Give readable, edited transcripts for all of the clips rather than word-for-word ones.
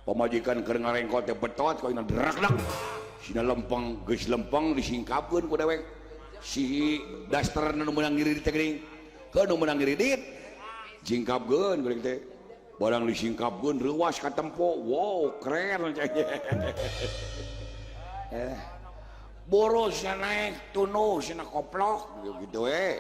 Pamajikan keur ngarengkot teh betot kau derak-derak. Sina lempeng, geus lempeng disingkapkeun ku dewek. Si daster nu meunang ngiridit teh geuning. Ke nu meunang ngiridit. Singkapkeun geuning teh. Barang disingkapkeun reuwas ka tempo. Wow, keren. Boros naik tunuh sina koplok gitu we.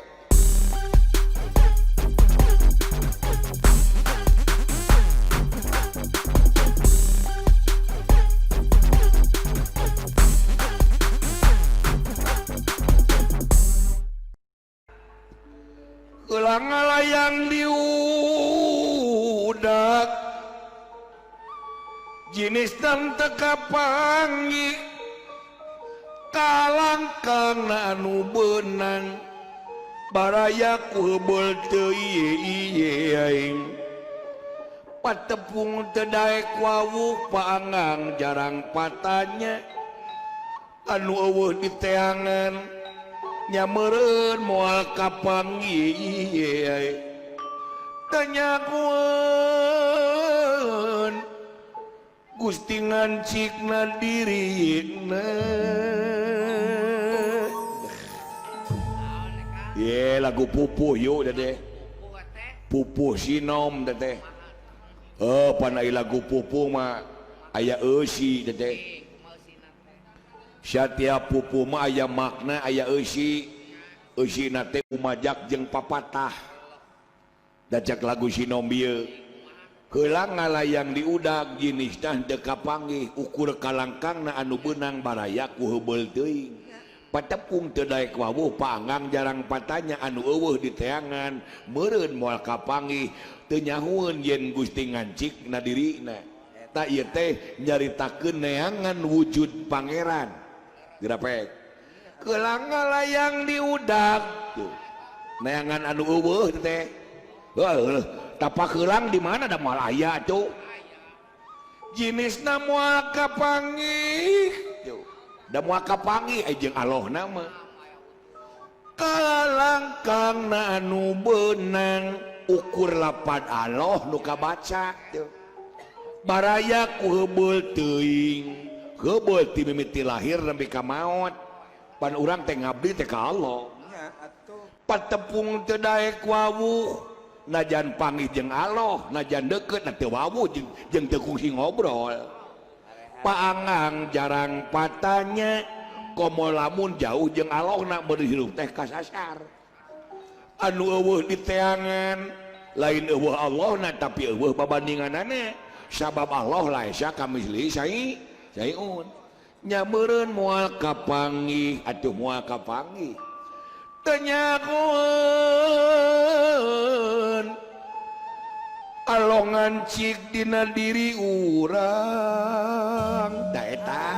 Heulang ngalayang diudak jinis dan teka panggih kalangkang anu benang baraya ku heubeul teu ieu aing patepung teu daek wawuh paangang jarang patanya anu eueuh diteangan nyameureun moal kapanggih teu nyakueun Gusti ngancikna dirina. Ye lagu pupuh yuk dede. Pupuh sinom dede. Oh panai lagu pupuh mah aya eusi dede. Satiap pupuh mah aya makna aya eusi. Eusina teh umajak jeung papatah. Dacak lagu sinom bieu. Heulang ngalayang diudag jinis tah teu kapanggih ukur kalangkangna anu beunang baraya ku heubeul teuing. Patepung teu daek wawuh paanggang jarang patanya anu eueuh diteangan meureun moal kapanggih teu nyahueun yen Gusti ngancikna dirina. Ta ieu teh nyaritakeun neangan wujud pangeran. Grapek. Heulang ngalayang diudag tuh. Neangan anu eueuh teh. Heuh, tapak heulang di mana da moal aya tuh. Jinisna moal kapanggih. Tuh. Da moal kapanggih jeung Allahna mah. Kalangkangna anu beunang ukur lapad Allah nu kabaca tuh. Baraya ku heubeul teuing. Heubeul ti mimiti lahir nepi ka maot. Pan urang teh ngabdi teh ka Allah. Patepung teu daek wawuh. Najan panggih jeung Allah, najan deukeut na teu wawuh jeung teu kungsi ngobrol. Paangang jarang patanya komo lamun jauh jeung Allahna meuli hirup teh kasasar. Anu eueuh diteangan lain eueuh Allahna tapi eueuh babandinganana. Sabab Allah laisa kamislihi syai'un. Nya meureun moal kapanggih atuh moal kapanggih. Teu nyakueun Allah ngancik dina diri urang. Da eta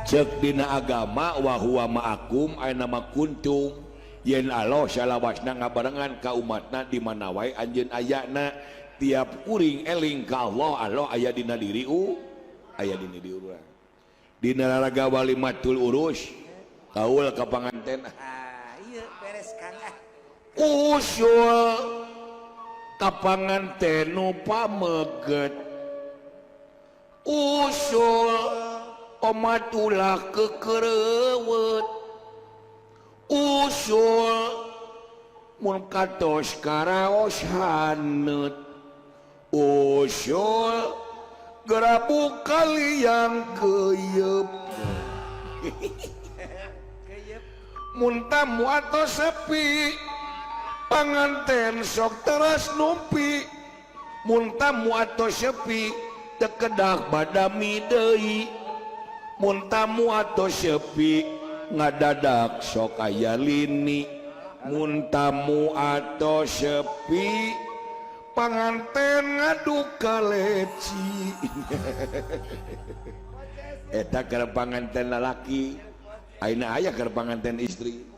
ceuk dina agama wa huwa ma'akum aina ma kuntum. Yen Allah salawasna ngabarengan ka umatna di mana wae anjeun ayana. Tiap kuring eling ka Allah, Allah aya dina diri aya dina diri urang. Dina raraga walimatul urus kaul ka panganten. Ah, ieu beres Kang. Usul ka panganten nu pameget. Usul omat ulah kekereuweut. Usul mun katos karaos haneut. Usul gerabu kaliang keyeup. Mun tamu atau sepi panganten sok teras numpi. Mun tamu atau sepi teu kedah badami deui. Mun tamu atau sepi ngadadak sok aya lini. Mun tamu atau sepi panganten ngadu kaleci. Eta keur panganten lalaki, ayeuna aya keur panganten istri.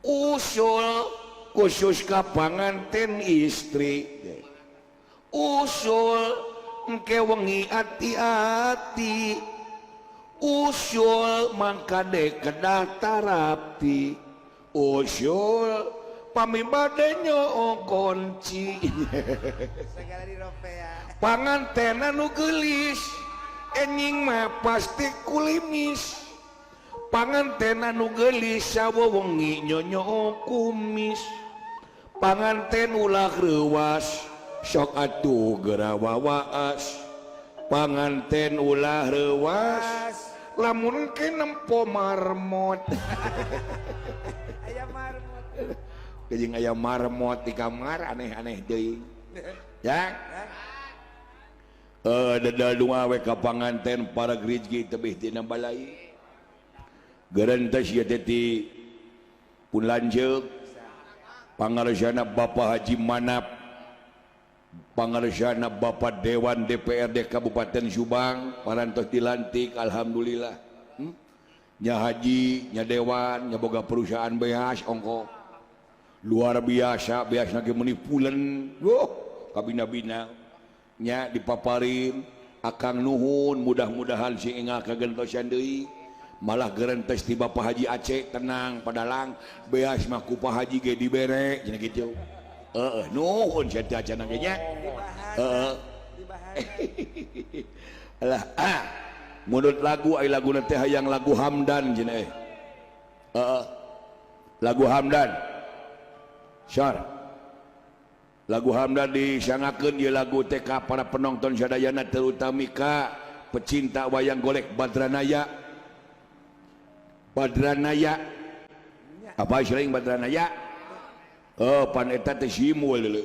Usul khusus ka panganten istri. Usul engke wengi ati-ati. Usul mangkade kedah tarapi. Usul Pami bade nyoo kunci. Segala diropea. Panganten anu geulis enjing mah pasti kulimis. Panganten anu geulis sawewengi nyonyoo kumis. Panganten ulah reuwas sok atuh geura wawaas. Panganten ulah reuwas lamun ke nempo marmot. Aya marmot. Jeung aya marmot di kamar aneh-aneh deui. Ya. Dedal dunga we ka panganten para grijgi tebih tina balai. Gerentes ieu teh ti pun lanceuk pangaresana Bapak Haji Manap, pangaresana Bapak Dewan DPRD Kabupaten Subang parantos dilantik alhamdulillah. Nya haji, nya dewan, nya boga perusahaan beas ongko. Luar biasa beasna ge meuni pulen. Wah, kabina-bina nya dipaparin akang nuhun mudah-mudahan si engal kagentosan deui. Malah gerentes ti Bapak Haji Aceh tenang padalang beas mah ku Pak Haji ge dibere cenah kitu. Heeh, nuhun sia teh acan ge nya. Heeh. Alah, ah. Menurut lagu ai laguna teh hayang lagu Hamdan cenah eh. Heeh. Lagu Hamdan. Syar. Lagu Hamdan disangakeun ieu lagu teh ka para penonton sadayana terutami ka pecinta wayang golek Badranaya. Badranaya. Apa sering Badranaya? Oh, pan eta teh simul deuleu.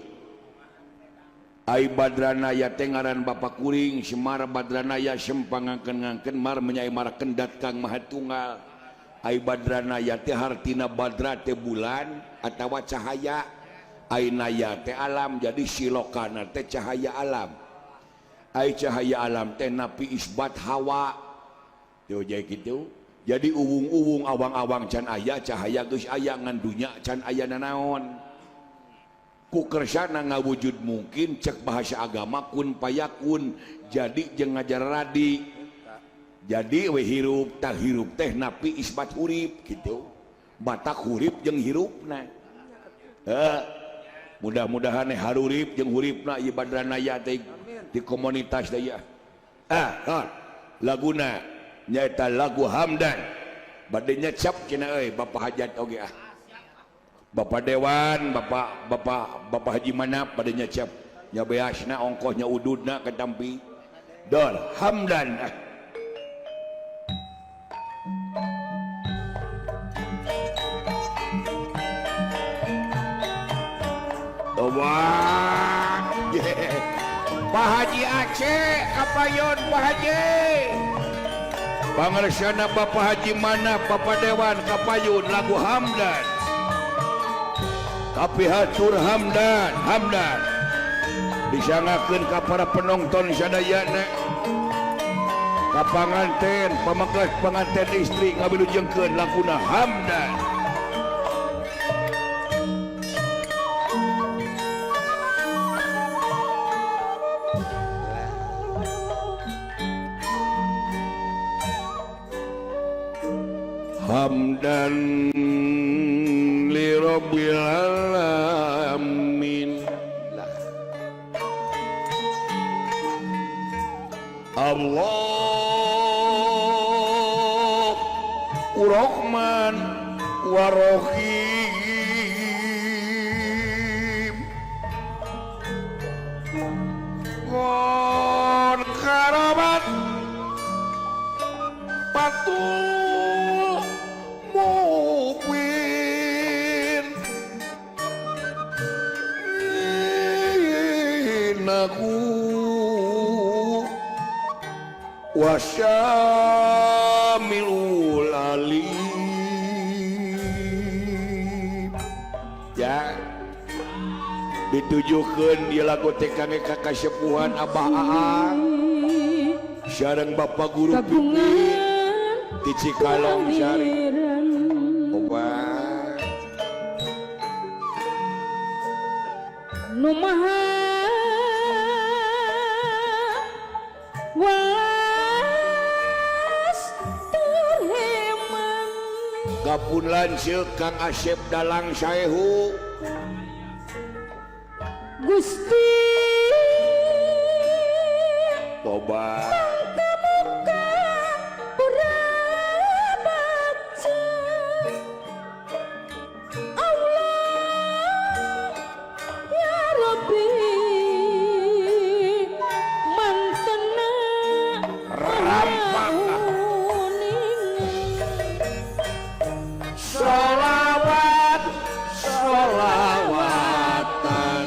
Ai Badranaya teh ngaran bapak kuring Semar Badranaya sempangangkeun-ngangkeun mar menyai mar kendat Kang Maha Tunggal. Ai Badranaya teh hartina badra teh bulan atawa cahaya. Ai naya teh alam, jadi silokana teh cahaya alam. Ai cahaya alam teh napi isbat hawa. Teu jadi kitu. Jadi uwung-uwung awang-awang can aya cahaya geus aya ngan dunya can aya nanaon. Ku kersana ngawujud mungkin cek bahasa agama kun payakun jadi jeung ngajar radi. Jadi we hirup tah hirup teh napi isbat hurip gitu. Batak hurip jeung hirupna. Heuh. Mudah-mudahan harurip jeung huripna ieu Badranaya teh di komunitas teh ya. Ah, laguna nyaeta lagu Hamdan. Bade nyecap cenah euy Bapak Hajat oge ah. Bapak Dewan, Bapak Bapak Bapak Haji Manap bade nyecap nya beasna ongkohnya ududna ketampi. Dor Hamdan. Ah. Wah, Pak Haji Aceh, kapayon Pak Haji. Pangersana Bapak Haji Manap, Bapak Dewan kapayun lagu Hamdan. Kapihatur Hamdan, Hamdan. Disangakeun ka para penonton sadayana. Ka panganten, pamengkas panganten istri ngabilujengkeun laguna Hamdan. Hamdan li rabbil alamin. Allah Rahman wa Rahim. Gon karabat patuh mubin inaku wasyamilul alim. Ya, ditujukeun ieu lagu teh kangge ka kasepuhan Abah Aang sareng Bapak Guru Pipi di Cikalong Sari. Obat nu maha was terheman. Kapun lanceuk Kang Asep Dalang Saehu Gusti Toba muka pura baca Allah ya Rabbi mantena Rampak. Uninga. Sholawat sholawatan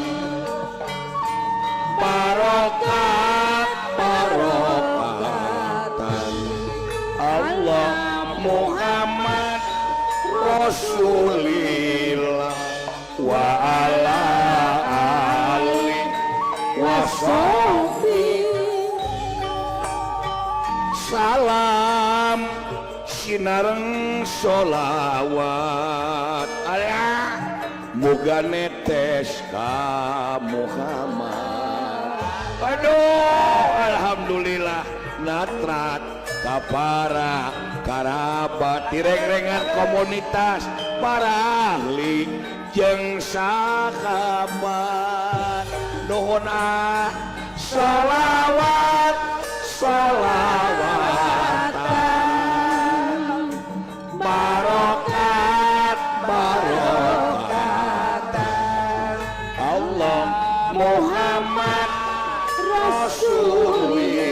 barokat barokatan Allah Muhammad Rasulillah wa ala ali wa sahbihi. Salam sinareng sholawat aya muga netes ka Muhammad. Aduh, alhamdulillah natrat ka para karabat tireng-rengan komunitas para ahli jeung sahabat. Nuhun ah. Sholawat sholawatan barokat barokatan Allah Muhammad Rasulillah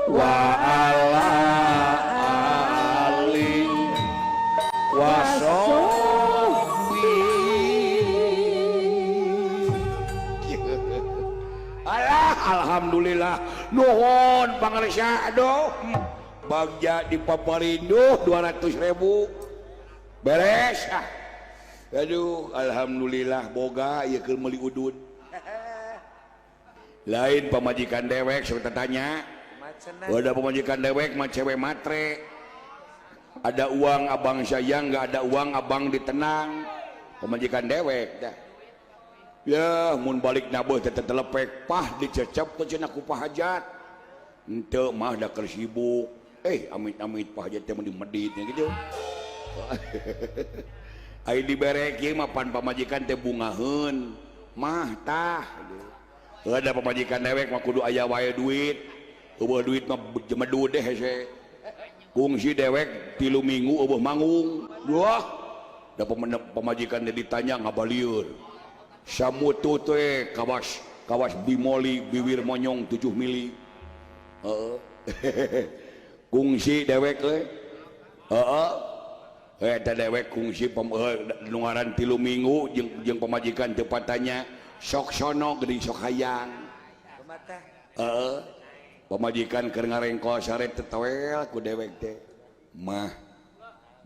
wa ala ali wa sahbihi. Alah, alhamdulillah, nuhun pangarsa. Aduh, bagja di Paparinduh 200.000 beres ah. Aduh, alhamdulillah boga ieu keur meuli udud. Lain pamajikan dewek sok tanya. Macena. Ada pamajikan dewek mah cewek matre. Ada uang abang sayang, nggak ada uang abang ditenang. Pamajikan dewek dah ya, mun balik nabeuh teh telepek pah dicecep ke cenah ku Pak Hajat. Henteu mah da keur sibuk. Amit-amit Pak Hajat teh mun dimedit gitu. Ai dibere kieu mah pan pamajikan teh bungaheun mah tah. Ada pamajikan dewek mah kudu aya wae duit. Eueuh duit mah jemedu deh hese. Kungsi dewek 3 minggu eueuh manggung. Wah, da pamajikan teh ditanya ngabalieur. Samutu teh kawas kawas bimoli biwir monyong 7 mili. Heeh. Kungsi dewek we. Heeh. Eta dewek kungsi nu ngaran 3 minggu jeung pamajikan teu patanya sok sono geuning sok hayang. Kumaha? Heeh. Pamajikan keur ngarengkol sare tetewel ku dewek teh. Mah,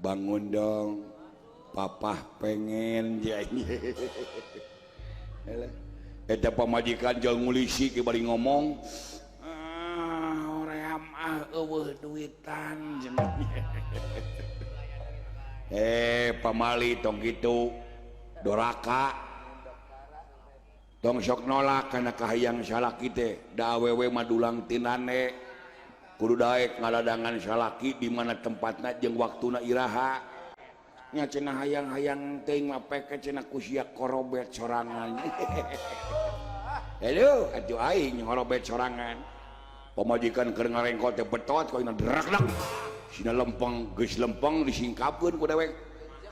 bangun dong. Papah pengen jadi. Eta pamajikan jeung ngulisi ke bari ngomong. Ah, hoream ah eueuh duitan cenah. Pamali tong kitu doraka. Tong sok nolak kana kahayang salaki teh. Da awewe mah dulang tinane. Kudu daek ngaladangan salaki di mana tempatna jeung waktuna iraha. Nya cenah hayang-hayang teuing mah peke cenah ku sia korobet sorangan. Aduh, atuh aing ngorobet sorangan. Pamajikan keur ngarengkol teh betot ku aing drakdak. Sina lempeng, geus lempeng disingkapkeun ku dewek.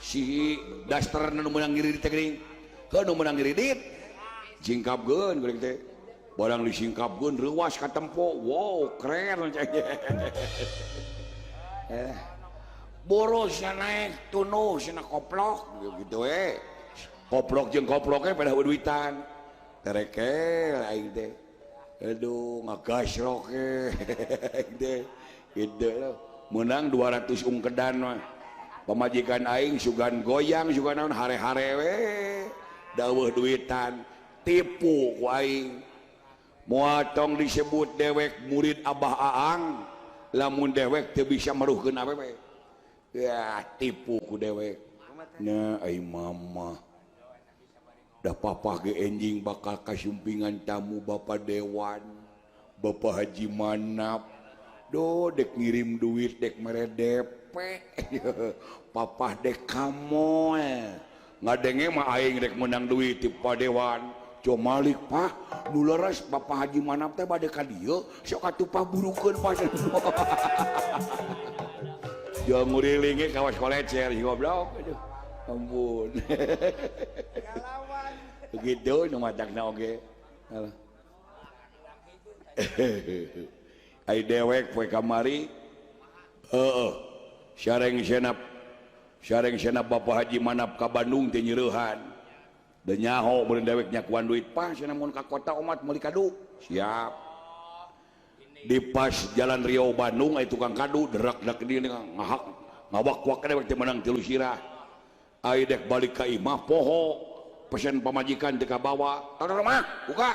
Si daster nu meunang ngiridit teh geuning. Heuh, nu meunang ngiridit. Singkapkeun geuning teh. Barang disingkapkeun reuwas ka tempo. Wow, keren. Boros naik tunuh cenah koplok gitu we. Koplok jeung koploknya pada duitan. Terekel aing teh. Aduh, ngagasrok aing teh. Gitu loh. Menang 200 ungkedan mah. Pamajikan aing sugan goyang sugan naon hare-hare we. Daweuh duitan, tipu ku aing. Moal tong disebut dewek murid Abah Aang, lamun dewek teu bisa meruhkeun awewe. Ya, tipu ku dewek. Nya ai mama. Da papah ge enjing bakal kasumpingan tamu Bapak Dewan, Bapak Haji Manap. Do dek ngirim duit dek mere DP. Papah dek kamoe. Ngadenge mah aing rek menang duit ti padewan. Malik Pak nu leres Bapak Haji Manap teh bade ka dieu sok atuh pah burukeun pas. Jual ngurilinge kawas kolecer si goblok aduh ampun. Begitu nu matakna oge. Ai dewek poe kamari heeh sareng senap Bapak Haji Manap ka Bandung teh nyereuhan. Da nyaho meureun dewek nyakuan duit pas cenah mun ka kota omat meuli kadu. Siap. Di pas jalan Riau Bandung aya tukang kadu derak-derak di ngahak ngawak-wak dewek teh menang 3 sirah. Ai dek balik ka imah poho pesen pamajikan teh kabawa. Tadar mah buka.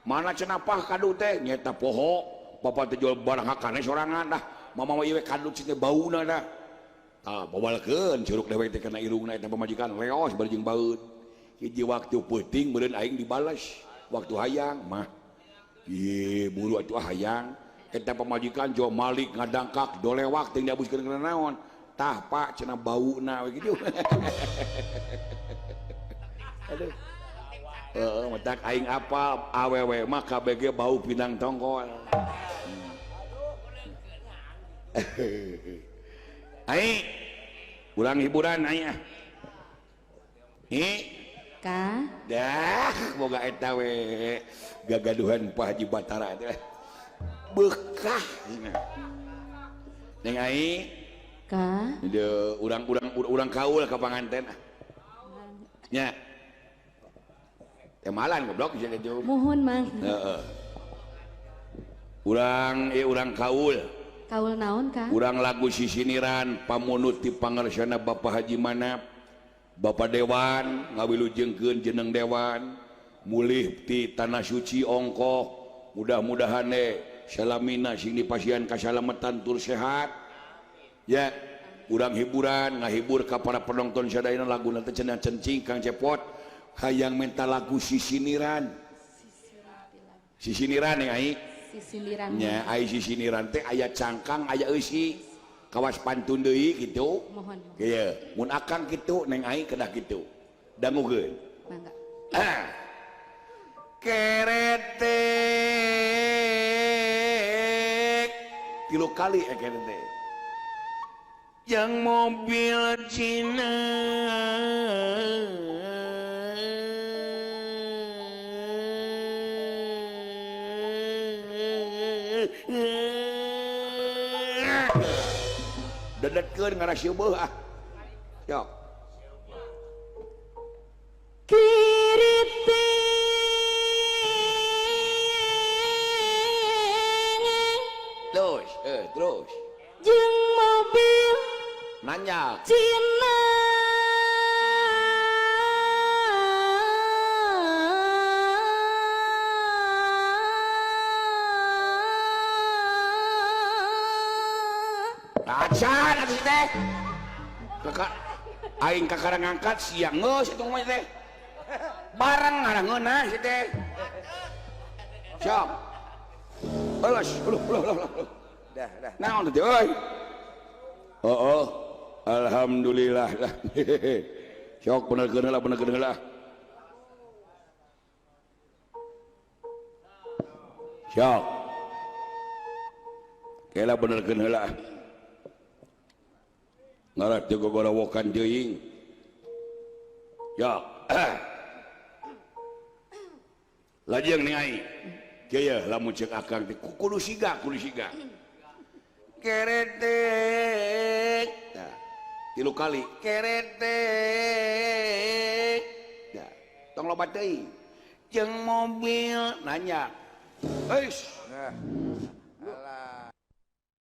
Mana cenah pah kadu teh nyeta poho bapak teh jual barang hakane sorangan dah. Mama mah ieu kadu teh bauna dah. Tah babalkeun curug dewek teh kana irungna eta pamajikan leos bari jeung baeud. Hiji waktu peuting meureun aing dibalas waktu hayang mah ieu buru atuh hayang eta pamajikan jo Malik ngadangkak dolewak teh diabuskeun kana naon tah Pak cenah bauna we kitu. Aduh heeh matak aing apal awewe mah KBG bau pinang tongkol. Aing urang hiburan aing ah. Hi ka dah boga eta we gagaduhan Pak Haji Batara teh bekah neng ai ka de urang kaul ka panganten nya teh malan goblok sia kitu muhun mang heeh urang ieu urang kaul kaul naon ka urang lagu sisiniran pamunut ti pangarsana Bapak Haji Manap Bapak Dewan ngawilujengkeun jeneng Dewan mulih ti tanah suci ongkoh mudah-mudahan salamina sing dipasihan kasalametan tur sehat ya urang hiburan ngahibur ka para penonton sadayana laguna teh cenah cencing Kang Cepot hayang minta lagu sisiniran sisiniran ya ai sisiniran nya ai sisiniran teh aya cangkang aya eusi kawas pantun deui kitu mohon kieu mun akang kitu neng aing kedah kitu dangukeun mangga keretek 3 kali keretek yang mobil Cina dedetkeun ngarah sieubeut ah sok kiriti terus terus jeung mobil nanya Cina acan atuh teh kakak aing kakara ngangkat siang geus itu mah teh bareng ngarangeunah si teh sok eulas uluh uluh uluh dah dah naon teh euy heeh alhamdulillah lah sok benerkeun heula benerkeun heula sok kela benerkeun heula ngarah teu gogorowokan teuing ya lajeng ning ai kieu lamun ceuk akang teh kudu siga keretek tah 3 kali keretek tah tong loba teuing jeung mobil nanya euy nah.